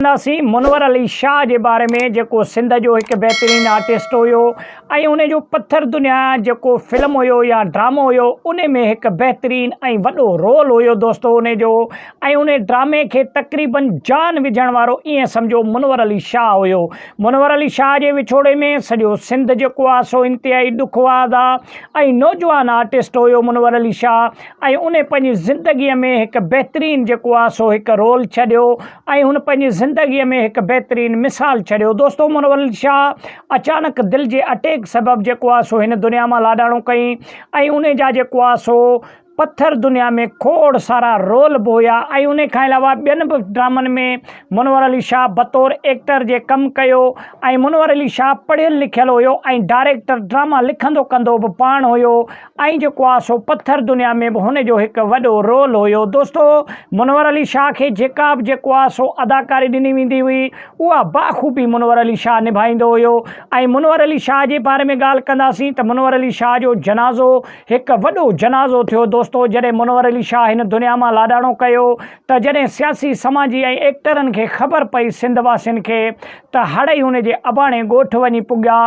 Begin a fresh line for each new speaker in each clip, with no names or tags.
ڪنداسين منور علي شاهه جي باري ۾ جيڪو سنڌ جو هڪ بهترين آرٽسٽ هيو ۽ ان جو پٿر دنيا جيڪو فلم هيو يا ڊرامو هيو ان ۾ هڪ بهترين ۽ وڏو رول هيو دوستو ان جو ۽ ان ڊرامي کي تقريبن جان وجهڻ وارو ائين سمجهو منور علي شاهه هيو منور علي شاهه جي وڇوڙي ۾ سڄو سنڌ جيڪو آ سو انتهائي ڏک واد آ ۽ نوجوان آرٽسٽ هيو منور علي شاهه ۽ ان پنهنجي زندگي ۾ هڪ بهترين جيڪو آ سو هڪ رول ڇڏيو ۽ هن پنهنجي زندگيء ۾ هڪ بهترين مثال ڇڏيو. دوستو منور علي شاهه اچانڪ دل جي اٽيڪ سبب جيڪو آهي سو هن دنيا مان لاڏاڻو ڪئي ۽ انهي جا جيڪو آهي سو پٿر دنيا ۾ کوڙ سارا رول به هيا ۽ انهي کان علاوه ٻين به ڊرامن ۾ منور علي شاهه بطور ايڪٽر جي ڪم ڪيو ۽ منور علي شاهه پڙهيل لکيل هيو ۽ ڊائريڪٽر ڊراما لکندو ڪندو به پاڻ هيو ۽ جيڪو آ سو پٿر دنيا ۾ به هن جو هڪ وڏو رول هيو. دوستو منور علي شاهه کي جيڪا به جيڪو آ سو اداڪاري ڏني ويندي هئي اها باخوبي منور علي شاهه نڀائيندو هيو ۽ منور علي شاهه جي باري ۾ ڳالهه ڪنداسين ته منور علي شاهه جو جنازو هڪ وڏو جنازو ٿيو دوستو جڏهن منور علي شاهه هن دنيا مان لاڏاڻو ڪيو ته جڏهن سياسي سماجي ۽ ايڪٽرن کي خبر پئي سنڌ واسين کي ته هڙئي هن جي اباڻي ڳوٺ وڃي پڳيا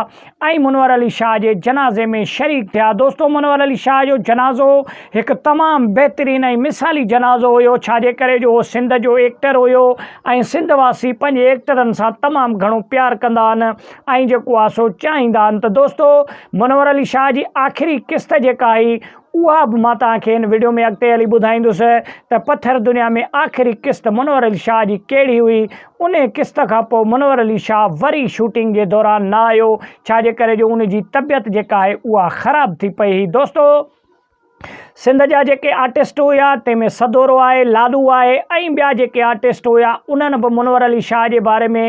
۽ منور علي شاهه جي جنازي ۾ شريڪ ٿيا. دوستو منور علي شاهه جو جنازو هڪ تمام بهترين ۽ مثالي جنازو هيو ڇاجي ڪري جو هو سنڌ جو ايڪٽر هيو ۽ سنڌ واسي پنهنجي ايڪٽرن سان تمام گهڻو پيار ڪندا آهن ۽ جيڪو آهي سو چاهيندا آهن ته دوستو منور علي شاهه جي آخري قسط جيڪا هئي اها به مان توهان کي هن وڊيو ۾ اڳتي هلي ٻڌائيندس ته پٿر دنيا ۾ آخري قسط منور علي شاهه جي ڪهڙي هئي انهي قسط کان پوء منور علي شاهه وري شوٽنگ جي دوران نه آيو ڇا جي ڪري جو ان جي طبيعت جيڪا آهي اها خراب ٿي پئي هئي دوستو سنڌ جا جيڪي آرٽسٽ هيا تنهن ۾ سدورو آهي لالو آهي ۽ ٻيا جيڪي آرٽسٽ هيا انهن به منور علي شاهه جي باري ۾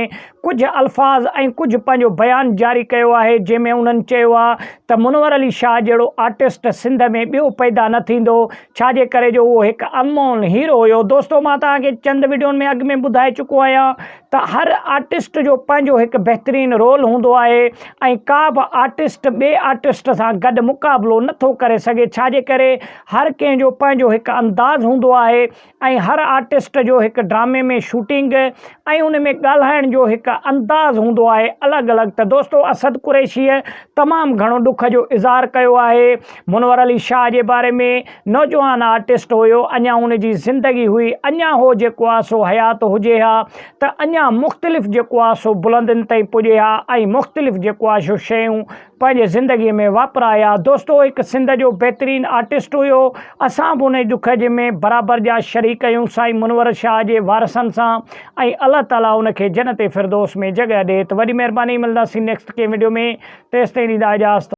ڪجهه الفاظ ۽ ڪجهه پنهنجو بيان جاري ڪيو آهي جنهن ۾ انهن چيو آهي ته منور علي شاهه جهڙو آرٽسٽ سنڌ ۾ ٻيو پيدا نه ٿيندو ڇا جي ڪري جو اهو هڪ انمول هيرو هيو. دوستو مان توهان کي چند وڊيون ۾ اڳ ۾ ٻڌائي چڪو آهيان ته هر آرٽسٽ جو پنهنجو هڪ بهترين رول هوندو آهي ۽ ڪا به آرٽسٽ ٻئي آرٽسٽ سان گڏ مقابلو نه ٿو ڪري سگهي ڇا جي ڪري هر ڪنهن جو پنهنجو هڪ انداز هوندو آهي ۽ هر آرٽسٽ جو هڪ ڊرامي ۾ شوٽنگ ۽ ان ۾ ڳالهائڻ جو هڪ انداز هوندو آهي الڳ الڳ ته دوستو اسد قريشيء تمام گهڻو ڏک جو اظهار ڪيو آهي منور علي شاهه جي باري ۾ نوجوان آرٽسٽ هيو اڃا ان جي زندگي هئي اڃا هو جيڪو آ سو حيات هجي ها ته اڃا مختلف جيڪو آ سو بلندين تائين پڄي ها ۽ مختلف جيڪو آ سو شيون پنهنجي زندگي ۾ واپرايا دوستو هڪ سنڌ جو بهترين آرٽسٽ هيو اسان به انهي ڏک جي ۾ برابر جا شريڪ آهيون سائين منور شاهه جي وارثن سان ۽ الله تعالي ان کي جنت فردوس ۾ جڳهه ڏي ته وڏي مهرباني ملنداسين نيڪسٽ ڪنهن وڊيو ۾ تيستائين ڏيندا اجازت.